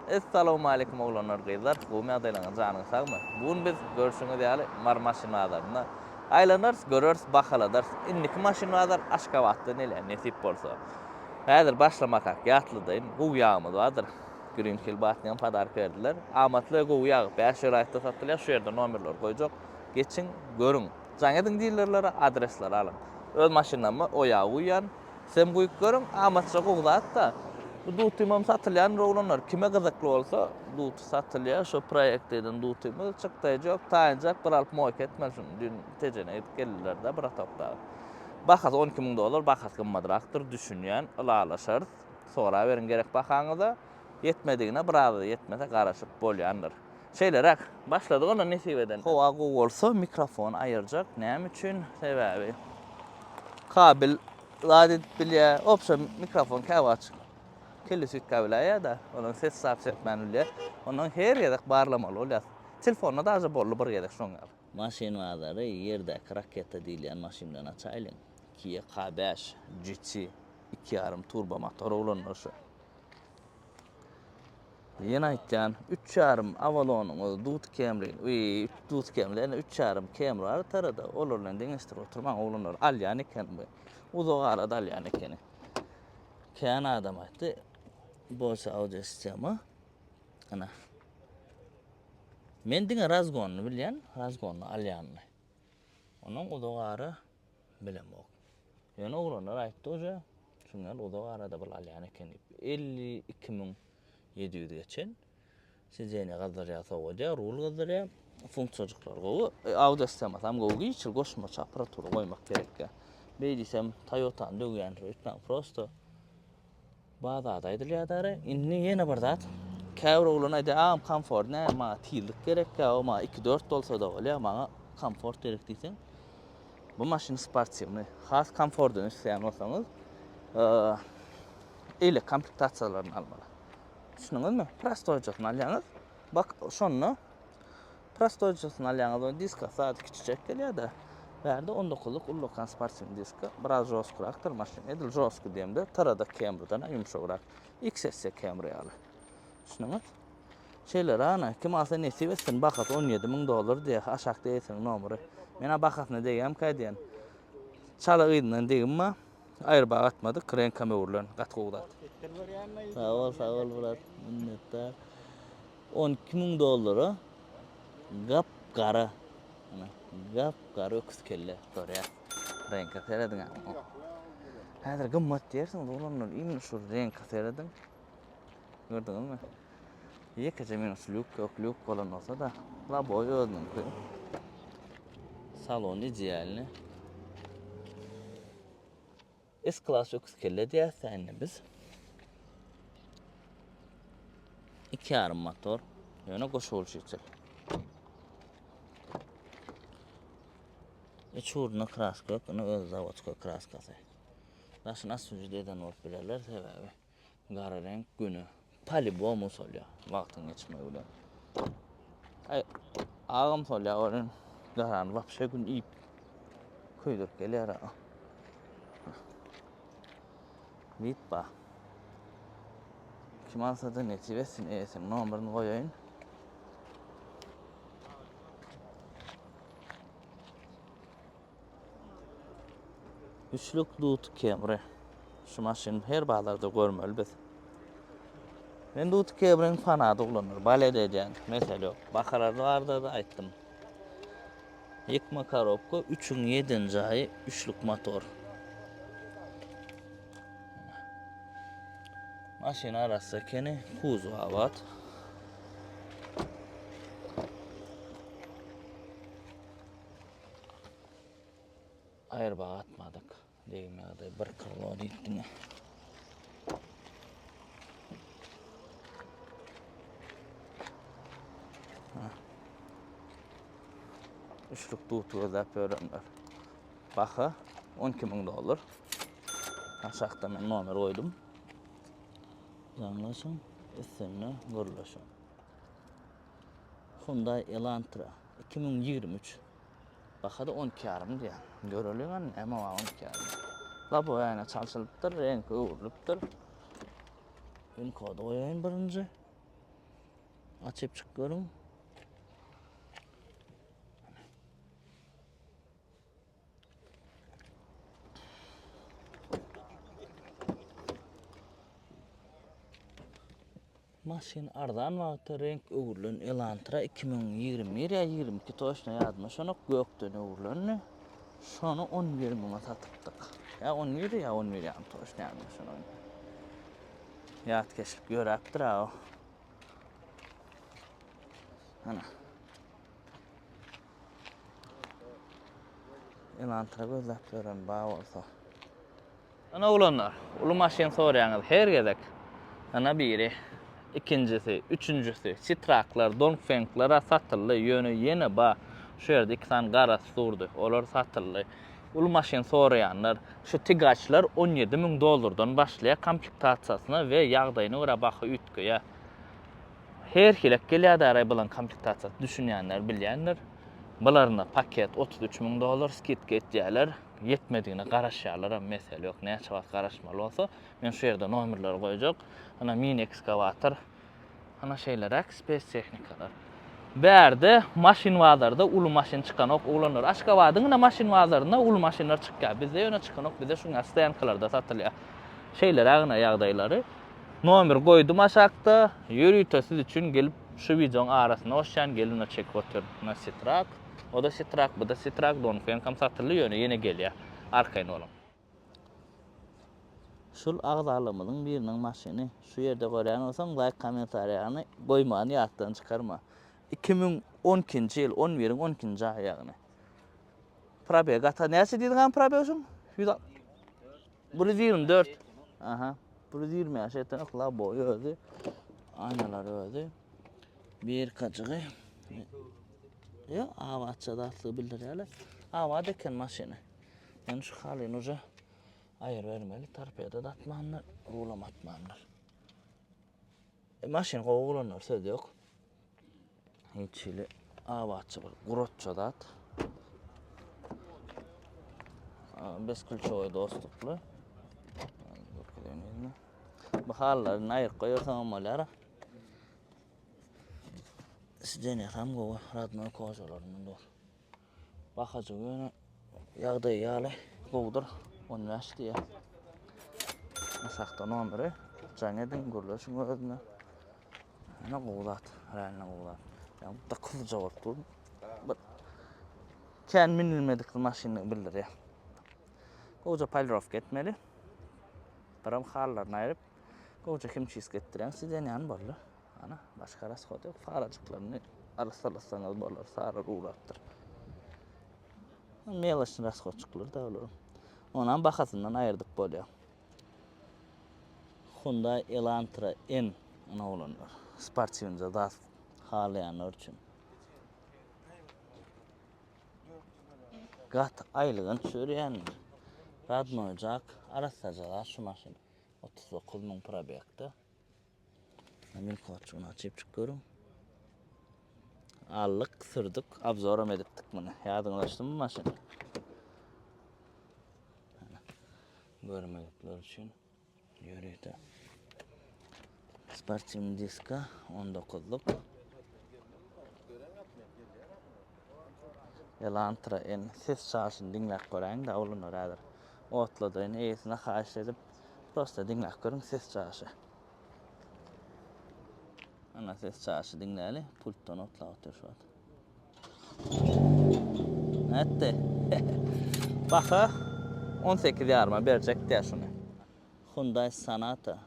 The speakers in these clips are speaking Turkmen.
Essalawmaleýkum oglanlar gyzlar gowmy ýagdaýlaryňyz janyňyz sagmy bu gün biz görşüňiz ýaly Mary maşyn bazarynda aýlanarys göreris bahaladarys indiki maşyn bazar Aşgabatda nelä nesip bolsa häzir başlamakak ýatladaýyn gowy ýagymyz bardyr Green Hill batnyýam podarka berdiler amatly gowy ýag 5 welaýatda satylýar şu ýerde nomerleri goýjak geçiň görüň jaň ediň dilerlere adresleri alyň öz maşynlama o ýagy guýýan Sizem guýup görüň, amatja gowy zat-da. Bu dutymam satylýandyr oglanlar. Kime gyzykly bolsa, duty satylýar. Şo proýekt eden dutymyz. Çykdaýjy ýok, taýynjak bir alyp moýka etmeli şuny. Düýn Tejene gidip geldiler-de, bratok dagy. Bahasy 12 müň dollar, bahasy gymmadrakdyr, düşünýän, ylalaşarys. Soraberiň gerek bahaňyza. Ýetmedigine biraz ýetmese garaşyp bolýandyr. Şeýleräk. Başladyk onda nesip eden. Howa gowy bolsa mikrofony aýyrjak. Näme üçin? Sebäbi kabel zat edip bilýär. Obşem mikrofon käwagt kellesi üýtgäp biläýýär-de. Ondan ses zapis etmän bilýär. Ondan her gezek barlamaly bolýar. Telefonda daže boldy bir gezek şoň ýaly. Maşyn bazary ýerdäki raketa diýilýän maşyn bilen açaýlyň. Kia K5 GT iki ýarym turbo motor oglanlar şu. Ýene aýtýan, üç ýarym Avalonyň Dut Camry, uý, Dut Camry däl, üç ýarym Camry bar tarada, olar bilen deňeşdirip oturmaň oglanlar, alýan eken bu. Uzak arada alýan ekeni. Kän adam aýtdy, Bose audio sistema. Ana. Men diňe razgonyny bilýän, razgonyny alýanyny. Onuň uzak ara Bilemok. Ýöne oglanlar aýtdy uje, şundan uzak arada bir alýan eken diýip. 52700 geçen. Sidenýe gyzdyrýar, sowadýar, rul gyzdyrýar. Funksiýajyklar gowy. E, audio sistemasy hem gowy. Hiç bir goşmaça apparatura goýmak gerekýär. Beý diýsem Toyotany döwýän öýtmäň prosto. Bar zat aýdylýar dary. Indi ýene bir zat. Käbir oglan aýdýar, agam komfort näme, maňa tizlik gerek ýa, maňa 2-4 bolsa-da bolýar, maňa komfort gerek diýseň, Bu maşyn sportiwnyý. Has komfortyny isleýän bolsaňyz, eýle komplektasiýalaryny almaly. Düşündiňizmi? Prostoýjasyny alýaňyz. Bak, şonda prostoýjasyny alýaňyz, o diska zady kiçijek gelýär-de. Bärde 19-lyk ullakan sportiwnyý diska, biraz žostkyrakdyr maşyn. Edil žostky diýemde, Toyota Camry-dan ýumşagrak. XSC Camry ýaly. Düşündiňiz? Şeýle rana, kim alsa nesip etsin, bahasy 17 müň dollar diýýär, aşakda eýesiniň nomery. Men-ä bahasyna degýämkä diýen. Çala yzyndan degim bar. Aýrbag atmadyk, reňkam öwrülen, gaty gowy zat. Sag bol, sag bol brat, minnetdar. 12 müň dollara gap-gara, ana, gap-gara öküz kelle görýär. Reňke serediň. Häzir gymmat diýersiňiz, oglanlar, imin şu reňke serediň. Gördüňizmi? Ýekeje minus lýuk ýok, lýuk bolan bolsa-da, laboý özüniňki. Salon idealny. S-klass öküz kelle diýäs indi biz. 2,5 motor. Ýöne goşulyşyçyl. Üç ugruna kraska ýok, ýöne öz zawodskoý kraskasy. Daşyny asfalt eden bolup bilerler sebäbi. Gara reňk güne palibomu solýar wagtyň geçmegi bilen. Aý, agam solýar onuň garany wapşe gün iýip köýdürip gelýär. Wit ba. Kim alsa-da nesip etsin, eýesiniň nomerini goýaýyn. Üçlük Dut Camry. Şu maşyny her bazarda görmeli biz. Men Dut Camry'ň fanady oglanlar. Balet edýän. Mesele ýok. Bahalar barada da aýtdym. Ýykma korobka 3-iň 7-nji aýy üçlük motor. Maşyn arassa ekeni, kuzow abat. Aýrbag atmadyk. Degim ýagdaý bir kilo diýip diňe. Üçlük duty gözläp ýörenler. Baha 12 müň dollar. Aşakda men nomer goýdum. Jaňlaşyň, üstünde gürleşiň. Hyundai Elantra 2023. Bahada 12 ýarym diýýär. Göreliň hany näme bar 12 ýarym. Laboý aýna çalşylypdyr, reňki öwrülipdir. Win kody goýaýyn birinji. Açyp çyk görüň. Maşyn arzan wagty reňk öwrülen Elantra 2021 ýa 22 toçno ýadyma şonok gökden öwrülendi. Şony 11 müňe satypdyk. Ýa 11 ýa 11 ýarym toçno ýadyma şonok. Ýatkeşlik ýöräpdir a o. Ana. Elantra gözläp ýören bar bolsa. Ana oglanlar, uly maşyn soraýaňyz her gezek. Ana biri, ikinjisi, üçünjisi, Sitraklar, Dongfengler-a satyldy, ýöne ýene ba, şu ýerde iki sany garasy durdy, olar satyldy. Uly maşyn soraýanlar, şu Tigaçlar 17 müň dollardan başlaýar komplektasiýasyna we ýagdaýyna görä baha üýtgeýär. Her hilek gelýär daraý bulan komplektasiýasy düşünýänler bilýändir. Bularynda paket 33 müň dollar skidka etýärler. Ýetmedigine garaşýarlaram mesele ýok. Näçe wagt garaşmaly bolsa men şu ýerde nomerleri goýjak. Ana mini ekskawator. Ana şeýleräk spes tehnikalar. Bärde maşyn bazarda uly maşyn çykanok oglanlar. Aşgabadyň ine maşyn bazarynda uly maşynlar çykýar. Bizde ýöne çykanok. Bizde şuňa stoýankalarda satylýar. Şeýleräk ine ýagdaýlary. Nomer goýdum aşakda. Ýörite siz üçin gelip şu wideoň arasyna goşýan gelin çekip otyr. Ine sitrak. O-da sitrak, bu-da sitrak, Dongfeng-am satyldy, ýöne ýene gelýär. Arkaýyn boluň. Şul agzalarymyzyň biriniň maşyny. Şu ýerde görýän bolsaň laýk kommentariýany goýmany ýatdan çykarma. 2012-nji ýyl, on biriň on ikinji aýy ýagny. Probeg ata näçe diýdiň agam probeg şuň? 124. Aha. 125 eten laboý özi. Aýnalar özi. Bir kajygy. Ýa abatça zatlygy bildirýärler. Abat eken maşyny. Men şu halyny uje aýyr bermeli. Torpeda da atmandyr, rulam atmandyr. E, maşyn gowy ulanlar söz ýok. Hiç hili abatça bir guratça zat. Besklýuçowy dostlukly. Bu hallaryny aýyryp goýarsaň bolýar. Sidenýasam gowy, radnoý kožalaryndan dur. Bahajygy ýöne ýagdaýy ýaly gowudyr. 15 diýýär. Aşakda nomeri. Jaň ediň, gürleşiň özüne. Ýöne gowy zat, realno gowy zat. Ýa dykyzja bolup dur. Bir kän münülmedik maşyndygy bildirýär. Gowja polirowka etmeli. Biram hallaryny aýryp, gowja himçistka etdirýäň, sidenýany boldy. Ana, başga rashod ýok. Farajyklaryny arassalasaňyz bolar, farar urapdyr. Meloçny rashodçyklar da olaryň. Onam bahasyndan aýyrdyp bolýar. Hyundai Elantra N ana oglanlar. Sportiwnyja zat halaýanlar üçin. Gaty aýlygan çörýändir. Radnoý jak, arassaja zat şu maşyn. 39 müň probegde. Milkotçugyny açyp çyk görüň. Aldyk, sürdük, obzoram edipdik muny. Ýadyňyza düşdümi maşyn? Görmedikler üçin ýörite. Sportiwny diska 19-luk. Elantra N ses çaşyny diňläp göräýiň-de, oglanlar häzir. Otladaýyn, eýesine haýyş edip, prosta diňläp görüň ses çaşy. Ana ses çaşy diňläli. Pultdan otlap otyr şu wagt. Nätdi? Baha 18 ýaryma berjek diýär şuny. Hyundai Sonata.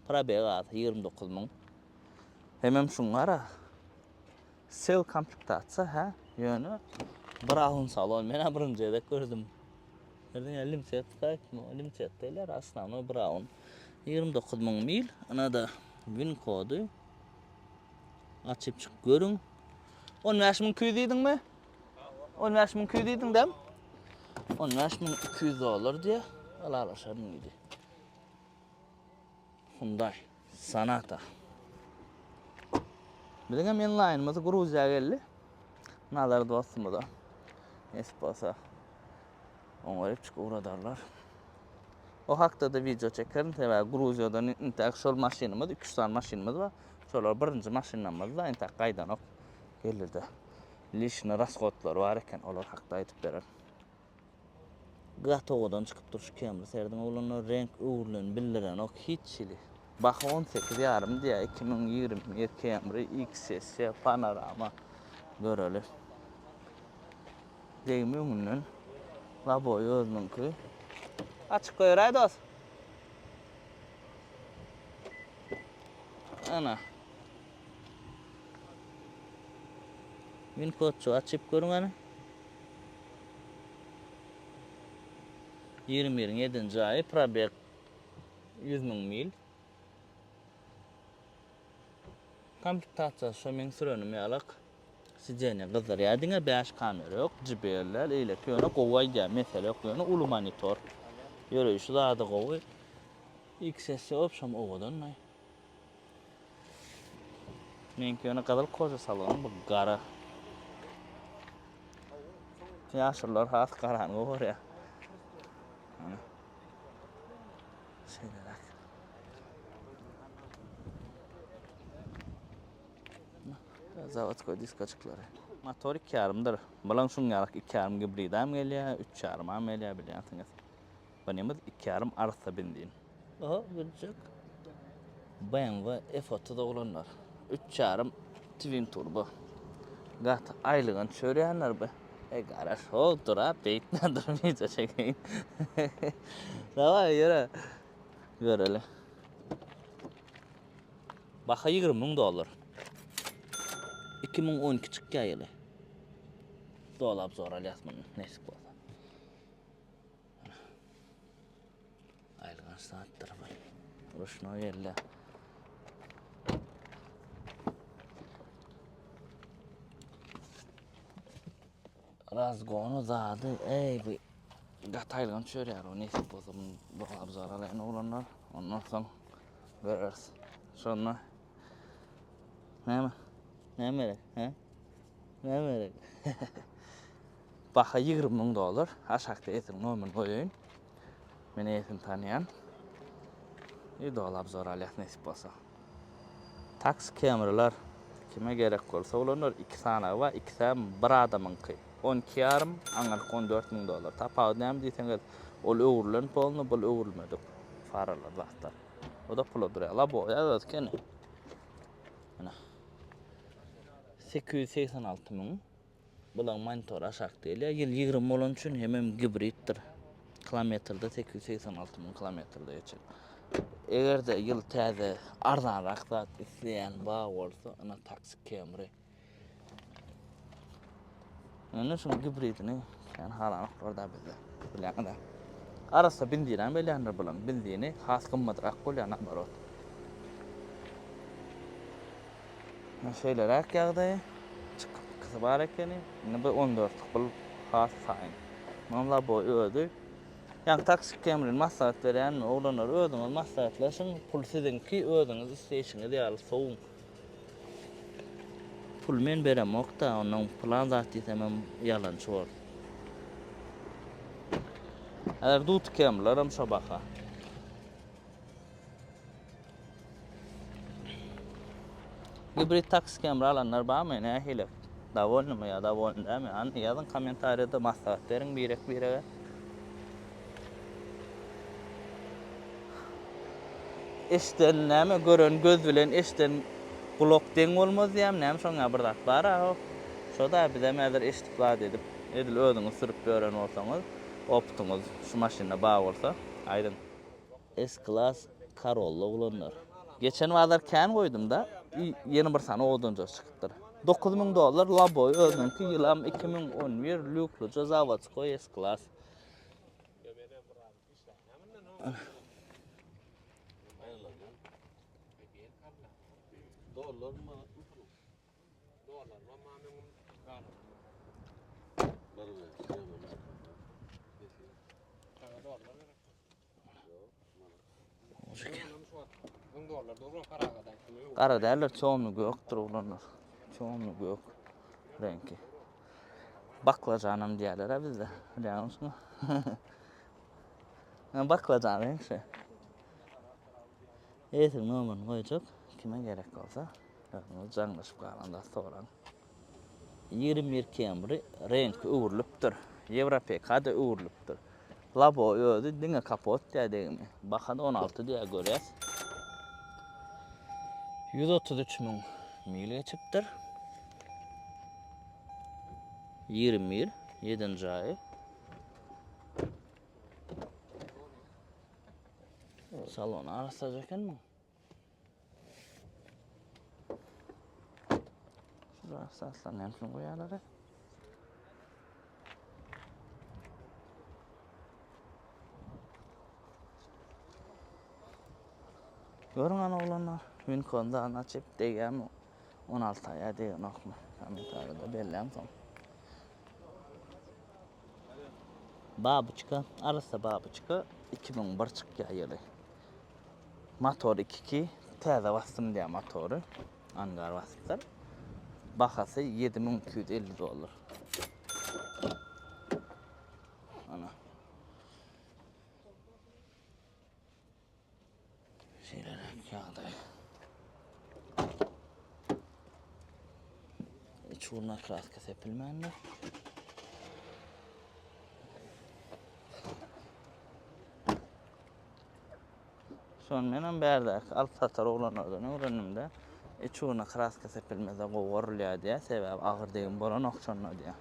Probeg az 29 müň. Hemem şuň gara. Sel komplektasiýa hä? Ýöne brown salon men-ä birinji gezek gördüm. Gördüň ýa limset gaýtmy? Limset diýilýär, osnownoý brown. 29 müň mil. Ynada win kody. Açyp çyk görüň. 15 müň 200 diýdiňmi? 15 müň 200 diýdiň däm? 15 müň 200 dollar diýýär. Ylalaşaryn diýdi. Hyundai Sonata. Biziň hem inlaýnymyz Gruziýa geldi. Nazar dostumyza. Nesip bolsa oňaryp çykyp ugradarlar. O hakda-da wideo çekerin. Sebäbi Gruziýadan intäk şol maşynymyz, 2-3 sany maşynymyz bar. Şolar birinji maşynlarymyz-da entäk gaýdanok. Geldi-de. Lişni rashodlary bar eken, olar hakda aýdyp berer. Gaty owadan çykyp dur şu Camry serediň oglanlar reňk öwrülen bildirenok hiç hili. Baha 18 ýarym diýýär 2021 Camry XS panorama göreli. Degme öňünden laboý özüniňki. Açyk goýberäý dos. Ana. Win kodçy açyp görüň hany. 21-iň 7-nji aýy probeg 100 müň mil. Komplektasiýasy şo meň sürenim ýalak. Sidenýe gyzdyrýar diňe 5 kamera ýok, JBL däl, eýleki ýöne gowy aýdýar, mesele ýok, ýöne uly monitor. Ýöreýşi zady gowy. XS obşam owadanmy? Meňki ýöne gyzyl koža salon bu gara. Ýaşulular has garany gowy görýär. Ana. Şeýleräk. Zawodskoý diskaçyklary. Motor 2,5-dyr. Bulan şuň ýaly 2,5 gibridam gelýär, 3,5-am gelýär bilýänsiňiz. Bunymyz 2,5 arassa benzin. Oho, güljek. BMW F30 oglanlar. 3,5 twin turbo. Gaty aýlygan çörýänler bu. E garaş, ho dur-a, beýtmän dur, wideo çekeýin. Daway, ýöre. Göreli. Baha 20 müň dollar. 2012 çykýar ýyly. Dolap zor alýas muny, nesip bolsa. Aýylganç zatdyr bu. Ruşnoý geldi. Razgonu zady, ey bu gaty aýylganç çörýär o nesip bolsa bunu dolap zor alaýyn oglanlar. Ondan soň göreris. Şonda näme? Näme gerek, he? Näme gerek? Baha 20 müň dollar. Aşakda eýesiniň nomerini goýaýyn. Men eýesini tanýan. I doly obzor alýas nesip bolsa. Taksi Camrylar kime gerek bolsa oglanlar iki sanagy bar, ikisem bir adamyňky. 12 ýarym, aňyrky 14 müň dollar. Tapawudy näme diýseňiz, ol öwrülen polny, bul öwrülmedik. Faralar zatlar. O da pula durýar. Laboýa özi keni. Ine. 886 müň. Bulaň monitory aşakda gelýär. Ýyl 20 bolany üçin hemem gibriddir. Kilometrde 886 müň kilometrde geçen. Eger-de ýyl täze arzanrak zat isleýän bar bolsa, ina taksi Camry. Ýöne şuň gibridini kän halanoklar da bizde. Bilýäňiz-ä. Arassa benzinem gelýändir bulaň. Benzini has gymmadrak bolýar naborot. Şeýleräk ýagdaýy. Çykyp bar ekeni. Indi bu 14-lük bul has taýyn. Munuň laboý özi. Ýaňky taksi Camry-ni maslahat berýän oglanlar özüňiz maslahatlaşyň. Pul siziňki, özüňiz isleýşiňiz ýaly sowuň. Pul men beremok-da, ondan pylan zat diýsemem ýalançy bor. Häzir duty Camry'laram şo baha. Gibrid taksi Camry alanlar barmy? Nähili? Dowolnymy ýa dowolny dälmi? Hany ýazyň kommentariýada maslahat beriň birek-birege. Eşden näme gören göz bilen eşden gulak deň bolmaz diýýämi näme şoň ýaly bir zat bar-a ho. Şo-da bizem häzir eşidip zat edip edil özüňiz sürüp ýören bolsaňyz opytyňyz şu maşynda bar bolsa aýdyň. S-Class Corolla oglanlar. Geçen bazar kän goýdum-da, ýene bir sany owadanjasy çykypdyr. 9000 dollar laboý özüniňki, ýylam 2011 lýuklyja zawodskoý S-Class. Gara däldir, çomly gökdür oglanlar. Çomly gök reňki. Baklajanam diýerler-ä bizde. Bilýäňizmi? Baklajan reňki. Eýesiniň nomerini goýjak. Kime gerek bolsa. Özüňiz jaňlaşyp galanda soraň. 21 Camry reňki öwrülipdir. Ýewropeka-da öwrülipdir. Labo özi diňe kapot diýä degimi. Baha-da 16 diýä görýäs. 133 müň mil geçipdir. 21, 7-nji aýy. Salon arassaja ekenmi? Şurada aslan näme üçin goýýarlar? Görüň ana oglanlar, Winkonda açyp degýärmi? 16 aýa degenokmy? Kommentariýada belläň soň. Babuçka, arassa babuçka 2001 çykýar ýyly. Motor 2.2, täze basdym diýýär motory. Angar basypdyr. Bahasy 7250 dollar. Ana. Şeýleräk ýagdaý. Iç ugruna kraska sepilmändir. Şony menem bärdäki alyp satar oglanlardan öwrendim-de. Iç ugruna kraska sepilmese gowy görülýär diýýär. Sebäbi agyr degim bolanok şonda diýýär.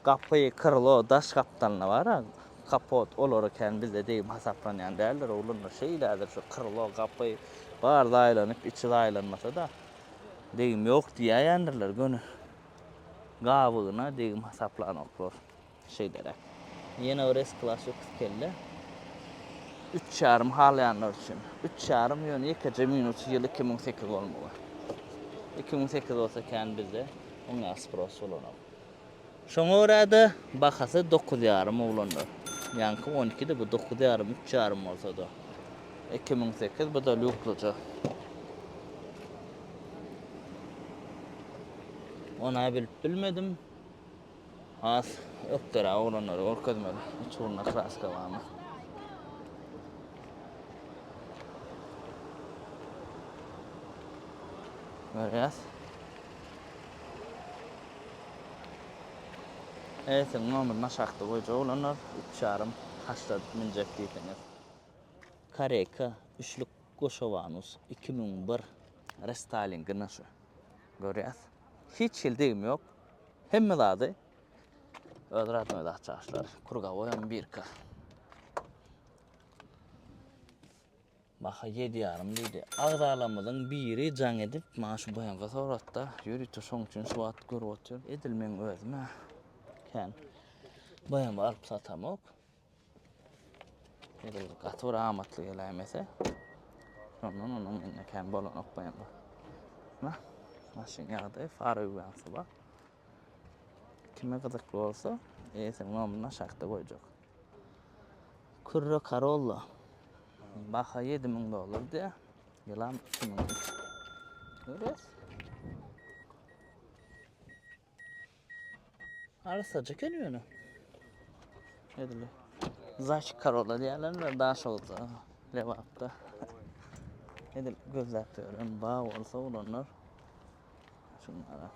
Gapy, krlo, daş gapdalyna bar-a, kapot, olara kän bizde degim hasaplanýan däldir, oglanlar. Şeýledir şu krlo, gapy bar zaýalanyp, içi zaýalanmasa-da, degim ýok diýäýendirler göni. Gabygyna degim hasaplanoklar. Şeýleräk. Ýene bir S-klass öküz kelle. Üç ýarym halaýanlar üçin. Üç ýarym ýöne ýekeje minusy ýyl 2008 bolmaly. 2008 bolsa kän bizde oňa spros bolanok. Şoňa görä-de bahasy dokuz ýarym oglanlar. Ýaňky on ikidi bu dokuz ýarym üç ýarym bolsa-da. 2008 bu-da lýuklyja. Ona bilip bilmedim. Has ökderäk oglanlary görkezmeli. Uçurynda kraska barmy? Görýäs. Eýsem nomerini aşakda goýjak oglanlar. Üç ýarym haşladyp münjek diýseňiz. Kareka üçlük goşawanus 2001 restaýlingi naşy. Görýäs. Hiç hili degim ýok. Hemme zady öz radnoý zat çaşlar. Krugowoýam birka. Baha 7,5 diýdi. Agzalarymyzyň biri jaň edip, maňa şu BMW soratda, ýörite şoň üçin şu wagt görüp otyr. Edil meň özüm-ä kän BMW alyp satamok. Edil gaty bir amatly geläýmese. Şondan onuň mende kän bolanok BMW. Na, maşyn ýagdaýy, fara üwänsi bar. Kime gyzykly bolsa, eýesiniň nomerini aşakda goýjak. Kürre Corolla. Baha 7000 dollar diýär. Ýylam 2003. Görýäs. Arassaja eken ýöne. Edil. Zaçik Corolla diýýärler, Daşoguzda, Lebapda. Edil gözläp ýören bag bolsa olanlar. Şunlara.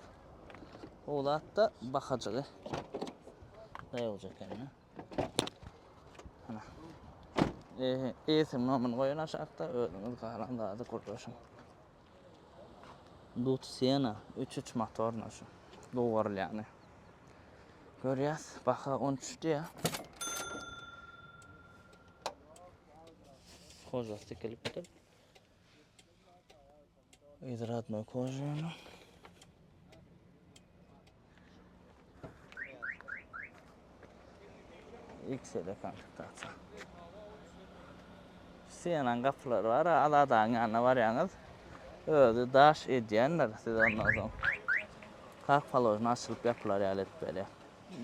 O zatda bahajygy daýawja eken. Ana. Eee, eýesiniň nomyny goýun aşakda, özüňiz galan zady gurlaşyň. Dut Siena 3.3 motorna şu. Gowarylýany. Görýäs, baha 13 diýýär. Kožasy tikilipdir. Yzy radnoý koža ýöne. XL komplektasiýa. Siýanaň gapylary bar, Aladagyň ýanyna barýaňyz. Özi daş edýändir siz ondan soň. Kak položno açylyp ýapylar ýaly edip berýär.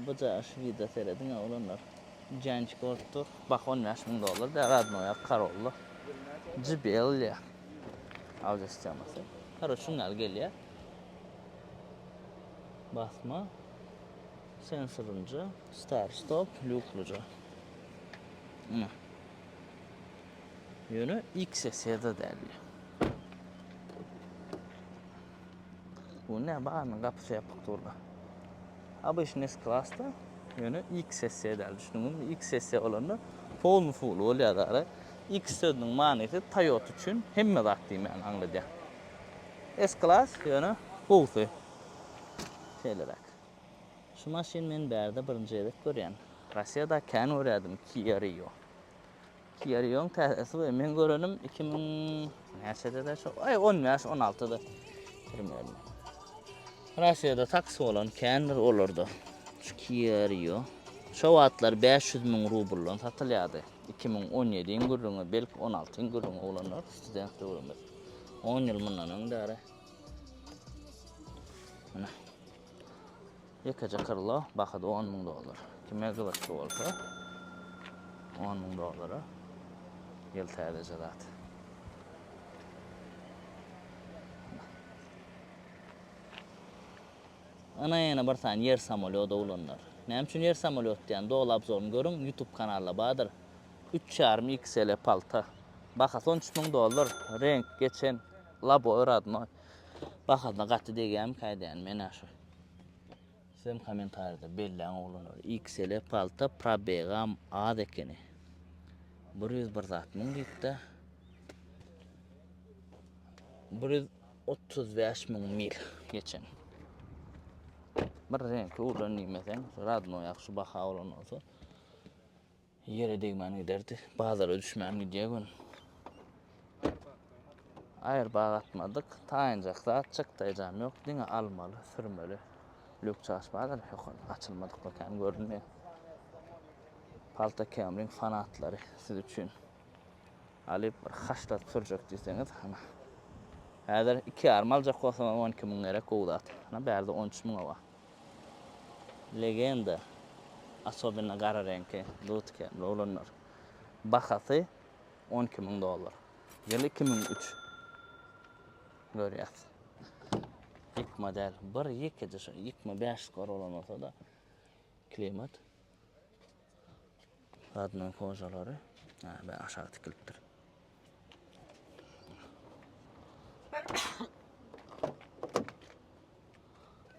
Bu jaş wideo serediň oglanlar. Jançik bolup dur. Baha 15 müň dollar da radnoý Corolla. JBL diýýär. Audio sistemasy. Karoç şuň ýaly gelýär. Basma. Sensorynja, start stop, lýuklyja. Ine. Ýöne XSE-de däl. Bu ne barynyň gapysy ýapyk durla. Obyçny S-klasda, ýöne XS däl, düşündiňizmi? XS bolanda polny full bolýar dara. X sözüniň manysy Toyota üçin hemme zat diýmäni aňladýar. S-klas ýöne gowusy. Şeýleräk. Şu maşyny men bärde birinji gezek görýän. Russiýada kän görýärdim Kia Rio. Kia Rio-nyň täzesi we men görenim 2000 näçede-de şo, aý 15, 16-da primерno. Russiýada taksi bolan kändir olarda. Şu Kia Rio. Şo wagtlar 500 müň rubldan satylýardy. 2017-iň gürrüňi, belki 16-yň gürrüňi oglanlar, student döwrümiz. 10 ýyl mundan öň däri. Mine. Ýekeje krlo bahasy on müň dollar. Kime gyzykly bolsa on müň dollara ýyl täzeje zat. Ana ýene bir sany ýer samolýot oglanlar. Näme üçin ýer samolýot diýýän doly obzoryny görüň youtube kanalda bardyr. Üç ýarym XL palta. Bahasy on üç müň dollar. Reňk geçen laboý radnoý. Bahasyna gaty degýärmikä diýýän men-ä şu. Sizem kommentariýada belläň oglanlar. XL palta probegam az ekeni. 101 zat müň diýipdi. 135 müň mil geçen. Bir reňki ulan diýmeseň, radnoý ýa şu baha bolan bolsa. Ýere degmän giderdi. Bazara düşmän gidýär gün. Aýr bag atmadyk. Taýynjak zat çykdaýjam ýok. Diňe almaly, sürmeli. Lük çaş bardyr. Ýok, açylmadyk kän görünmeýär. Palta Camryň fanatlary siz üçin. Alyp bir haşlatyp sürjek diýseňiz, hana. Häzir 2,5 aljak bolsaňyz 12 müň gerek gowy zat. Hana bärde 13 müňe bar. Legenda. Asobinno gara reňki dut kemli oglanlar. Bahasy 12 müň dollar. Ýyly 2003. Görýäs. Ýykma däl. Bir ýekeje şo ýykma 5 skor bolan bolsa-da klimat. Radnoý kožalary. Ha, ben aşağı tikilipdir.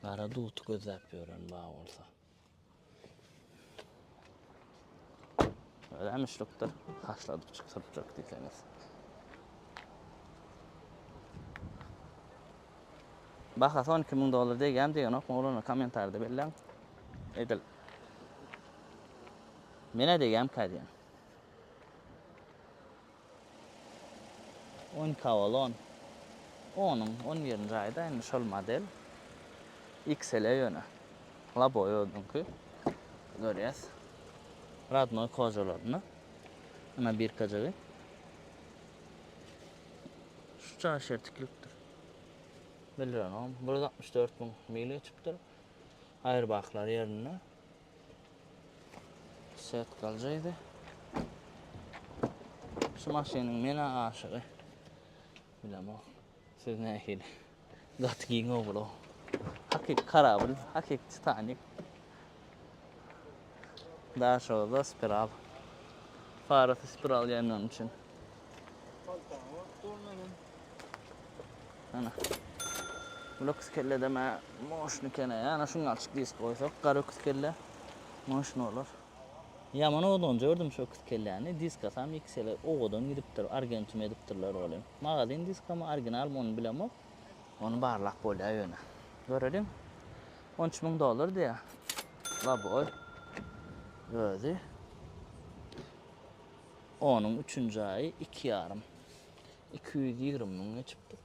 Gara duty gözläp ýören bar bolsa. Özem üçlükdir. Haşladyp çykypjak diýseňiz. Bahasy 12 müň dollar degýärmi degenokmy oglanlar kommentariýada belläň. Edil. Menä degýärmikä diýen. On iki Avalon. Onuň on birinji aýda indi şol model. XL ýöne. Laboý özüniňki. Görýäs. Radnoý kožalarynda. Ana birkajygy. Şu çaşer tikilipdir. Bildirenom. 164 müň mil geçipdir. Aýrbaklar ýerinde. Set galjaydy. Şu maşynyň men-ä aşygy. Bilemok. Siz nähili? Gaty giň ogul o. Hakyky korabl, hakyky Titanik. Daşoguzda spiral. Farasy spiral gelmegi üçin. Ana. Bu öküz kelle mä moşny kene. Ýa şuň açyk disk goýsak, gara öküz kelle moşny bolar. Ýaman owadan gördüm şu öküz kelläni. Diskasam XL owadan gidipdir. Argentum edipdirler ony. Magazin diskamy, originalmy ony bilemok. Ony barlap bolýar ýöne. Göreliň. 13 müň dollar diýýär. Laboý. Özi. Onuň üçünji aýy iki ýarym. 220 müň geçipdir.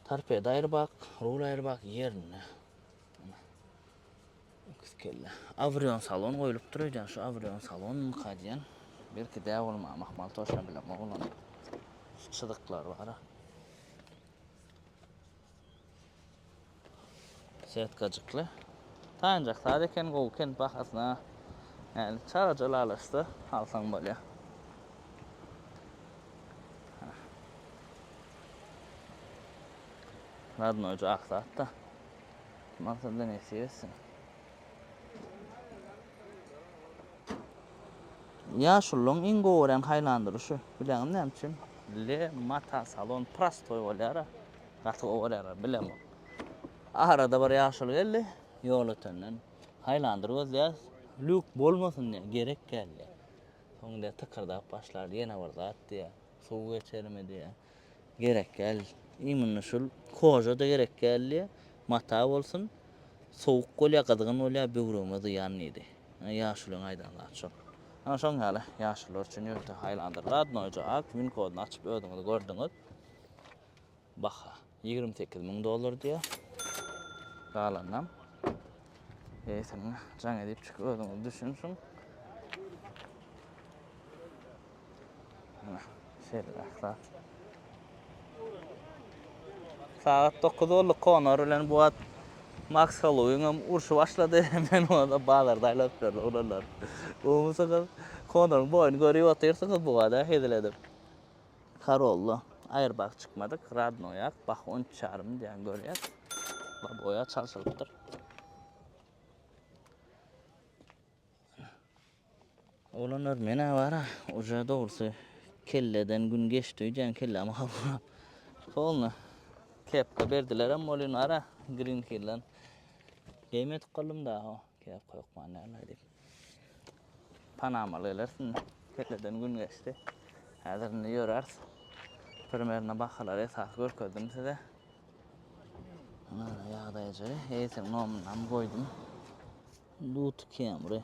Torpeda aýry bak, rul aýry bak ýerinde. Öküz kelle. Awrion salon goýlupdyr öýdýän. Şu awrion salonmyka diýen. Belki däw bolmagy ahmal toşna bilemok olam. Şu çyzyklar bar. Setkajykly. Taýynjak zat eken, gowy eken bahasyna. Ýani çagaja lalaşsa alsaň bolýar. Radnoýja ak zat-da. Kim alsa-da nesip etsin. Ýaşulylaryň iň gowy görýän haýlandyry şu. Bileňmi näme üçin? Le mata salon prostoý bolýar-a. Gaty gowy görýärler, bilemok. Arada bir ýaşuly geldi, Ýolötenden. Haýlandyr gözleýäs, lýuk bolmasyn diýýär, gerek däl diýýär. Soň diýýär, tykyrdap başlar, ýene bir zat diýýär, suw geçermi diýýär. Gerek däl. Imенно şul koža-da gerek däl diýýär, mata bolsun, sowuk bolýar, gyzgyn bolýar, böwregime zyýan diýdi. Ýaşulyň aýdan zady şol. Ana şoň ýaly ýaşulular üçin ýörite haýlandyr. Radnoýja ak, win koduny açyp özüňiz gördüňiz. Baha 28 müň dollar diýýär. Galanynam eýesine jaň edip çykyp özüňiz düşünşiň. Şeýleräk zat. Sagat 9 boldy Konor bilen bu wagt Max Holloway'yň urşy başlady. Men onda bazarda aýlanyp ýörün oglanlar. Gowumysyňyz? Konoryň boýuny görüp otyrsyňyz bu wagt hezil edip. Corolla airbag çykmadyk radnoýak baha on üç ýarym diýen görýäs. Laboýa çalşylypdyr. Oglanlar menä bara uje dogrusy kelleden gün geçdi öýdýän kelläm agyrap. Polny kepka berdilerem welin bara Green Hillden geýmedik boldum da ho kepka hökman däl diýip. Panamaly gelersin indi. Kelleden gün geçdi. Häzir indi ýöräris. Primerno bahalary esasy görkezdim size. Ana ýagdaýjy. Eýsem nomynam goýdum. Dut Camry.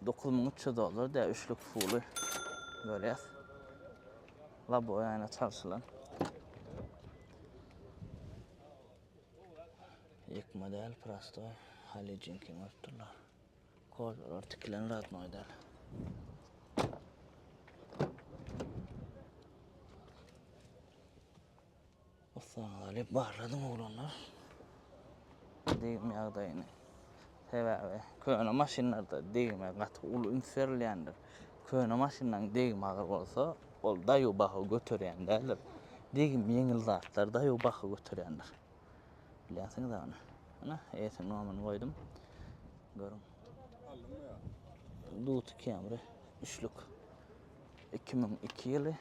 9300 dollar diýä üçlük fuly. Görýäs. Laboý aýna çalşylan. Ýykma däl, prostoý. Halijinki görüp durlar. Kožalar tikilen radnoý däl. Ussaňyz alyp barladyň oglanlar. Degim ýagdaýyny. Sebäbi köne maşynlarda degime gaty uly üns berilýändir. Köne maşynlaryň degimi agyr bolsa, ol daýaw baha göterýän däldir. Degim ýeňil zatlar daýaw baha göterýändir. Bilýänsiňiz ony. Ana, eýesiniň nomyny goýdum. Görüň. Duty Camry üçlük. 2002 ýyly.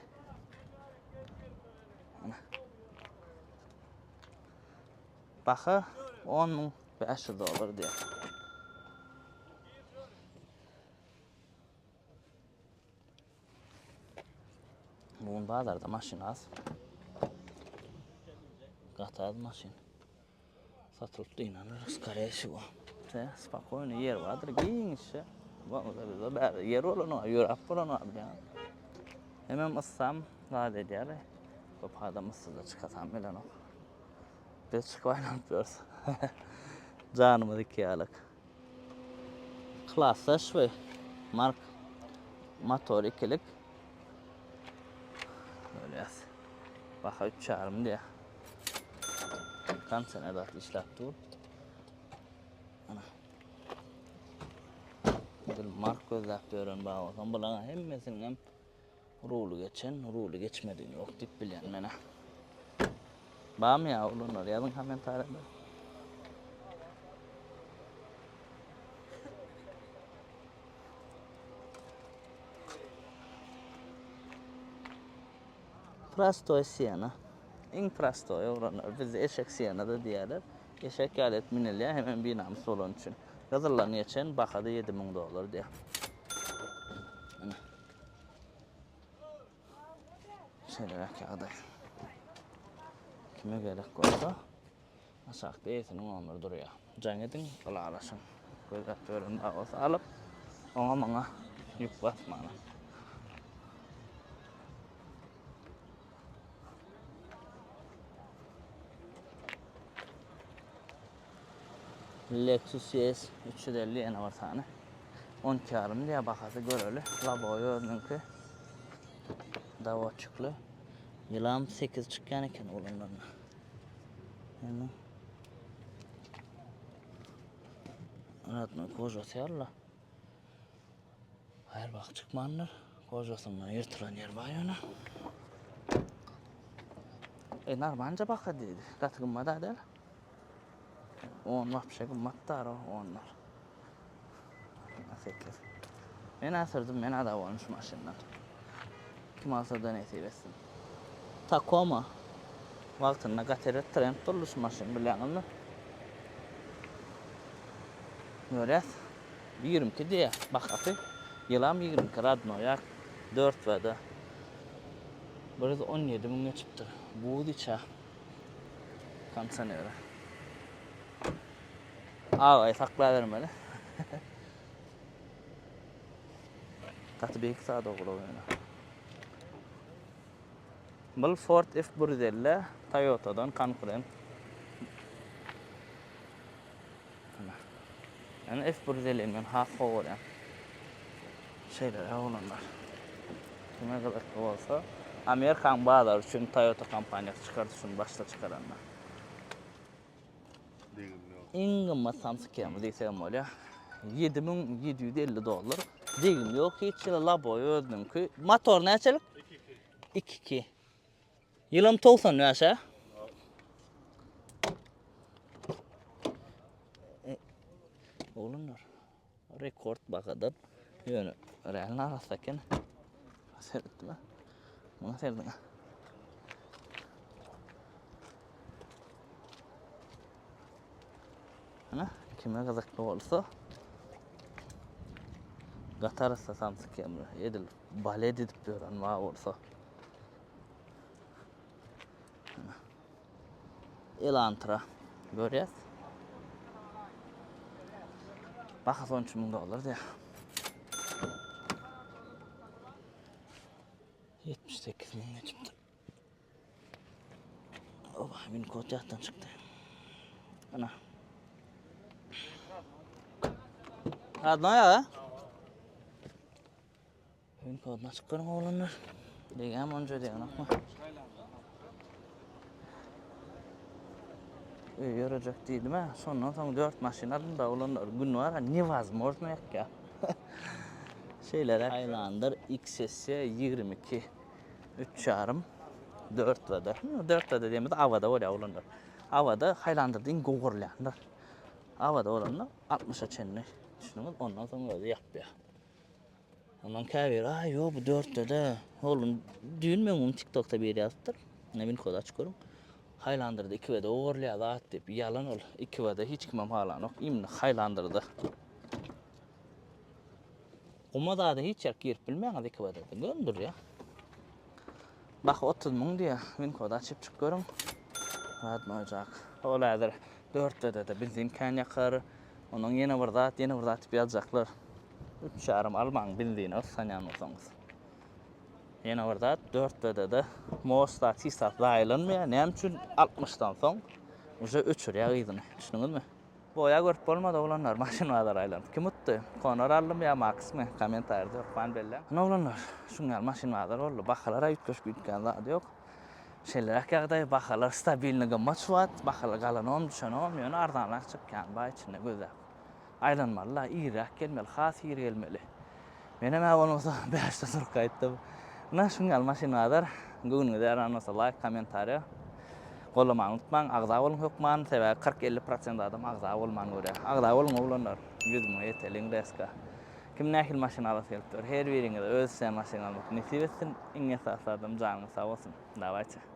Ana. Baha 10500 dollar diýär. Bugün bazarda maşyn az. Gaty az maşyn. Satylyp dynanlar, skoreye всего. Te, spokojny ýer bardyr, giňişje. Bolmasa bizde bäri ýer bolany bar, ýöräp bolany bar bilýäňiz. Hemem yssam zat edýär. Köp adam yssyda çykasam bilenok. Biz çykyp aýlanyp ýörüs. Janymyz iki ýalyk. Klasdaş we mark motor ikilik. Görýäs. Baha 3,5 diýýär. Kondisioner zat işläp dur. Ana. Edil mark gözläp ýören bar bolsaň, bularyň hemmesiniň hem ruly geçen, ruly geçmedigini ýok diýip bilýän menä. Barmy ýa oglanlar ýazyň kommentariýada. Prostoý Siena. Iň prostoý oglanlar. Bizde eşek Siena-da diýýärler. Eşek ýaly et münülýär, hemem binamys bolany üçin. Gyzyldan geçen bahada 7000 dollar diýýär. Ine. Şeýleräk ýagdaý. Kime gerek bolsa aşakda eýesiniň nomeri durýar. Jaň ediň, ylalaşyň. Gözläp ýören bar bolsa alyp, oňa muňa ýük basmana. Lexus CS 350 ýene bir sany. 12 ýarym diýýär bahasy göreli. Laboý özüniňki. Dawotçykly. Ýylam 8 çykýan eken ulanlarynda. Ýöne Radnoý kožasy ýaly. Haýyr bak çykmandyr. Kožasyndan ýyrtylan ýer bar ýöne. E normalja baha diýdi. Gaty gymmat däl. On wapşe gymmat dar o onlar. 8. Men asyrdım, men ada bolun şu maşyndan. Kim alsa da nesip etsin. Tacoma. Wagtynda gaty erbet trend boldy şu maşyn bilýäňizmi? Görýäs. 22 diýýär bahasy. Ýylam 22 radnoý ak. 4 wada. 117 müň geçipdir. Buz içä. Kondisioneri. Agaýy saklabermeli. Gaty beýik zat ogul ýöne. Bul Ford F 150 Toyota'dan konkurent. Yani F 150 men has gowy görýän. Şeýle oglanlar. Kime gyzykly bolsa, Amerikan bazary üçin Toyota kompaniýasy çykardy şuny başda çykaranda. Iň gymmat Samsung kemi diýsegem bolýar. 7750 dollar. Degim ýok hiç ýyly laboý özüniňki. Motor näçelik? 2.2. 2.2. Ýylam 95 hä? E, oglanlar, rekord bahadan. Ýöne realny arassa eken. Seretdim. Muňa serediň. Ana, kime gyzykly bolsa gaty arassa samsyk ýemre. Edil balet edip ýören bar bolsa. Elantra görýäs. Bahasy 13 müň dollar diýýär. 78 müň geçipdir. Oba, win kod ýatdan çykdy. Ana. Radnoý aga. Win kodyny açyp görüň oglanlar. Degýärmi onca degenokmy? Öý ýörejek diýdim-ä. Şondan soň 4 maşyn aldym da oglanlar. Gün bar, nevozможно ýakýar. Şeýleräk. Highlander XS 22. Üç ýarym, dört wada. Dört wada diýemizde awada bolýar oglanlar. Awada Highlanderda iň gowy gurulýandyr. Awada bolanda 60-a çenli. Düşündiňiz? Ondan soň özi ýapýar. Ondan käbiri, aý ýok bu dörtde-de. Oglum, düýn meň öňüm TikTokda biri ýazypdyr. Ine win kody açyp görüň. Highlanderda iki wada gowy gurulýar zat diýip. Ýalan ol. Iki wada hiç kimem halanok. Imенно Highlanderda. Guma zada hiç ýerk girip bilmeýäňiz iki badada. Göm durýar. Baha 30 müň diýýär. Win kody açyp çyk görüň. Radnoý jak. Ol häzir 4 badada benzin kän ýakar. Onuň ýene bir zat, ýene bir zat diýip ýazjaklar. Üç ýarym almaň benzine gyssanýan bolsaňyz. Ýene bir zat, 4 badada most zat, hiç zat zaýalanmaýar. Näme üçin 60-dan soň uje öçürýär yzyny. Düşündiňizmi? Boýa görüp bolmady oglanlar maşyn bazara aýlanyp. Kim utdy? Konor aldymy ýa Maksmy? Kommentarýada hökman belläň. Ine oglanlar, şuň ýaly maşyn bazar boldy. Bahalar-a üýtgeşik üýtgän zady ýok. Şeýleräk ýagdaý, bahalar stabilny gymmat şu wagt. Bahalar galanogam, düşenogam, ýöne arzanrak çykýan bar içinde gözläp. Aýlanmaly-la, irräk gelmeli, has ir gelmeli. Menem-ä bolmasa bäşde turup gaýtdym. Ine şuň ýaly maşyn bazar. Göwnüňize ýaran bolsa laýk, kommentariýa gollamany unutmaň. Agza boluň hökman, sebäbi 40-50 prosent adam agza bolman görýär. Agza boluň oglanlar, 100 müňe ýeteliň reska. Kim nähili maşyn alasy gelip dur. Her biriňize öz isleýän maşynyňyzy almak nesip etsin. Iň esasy zadam janyňyz sag bolsun. Dawayçe.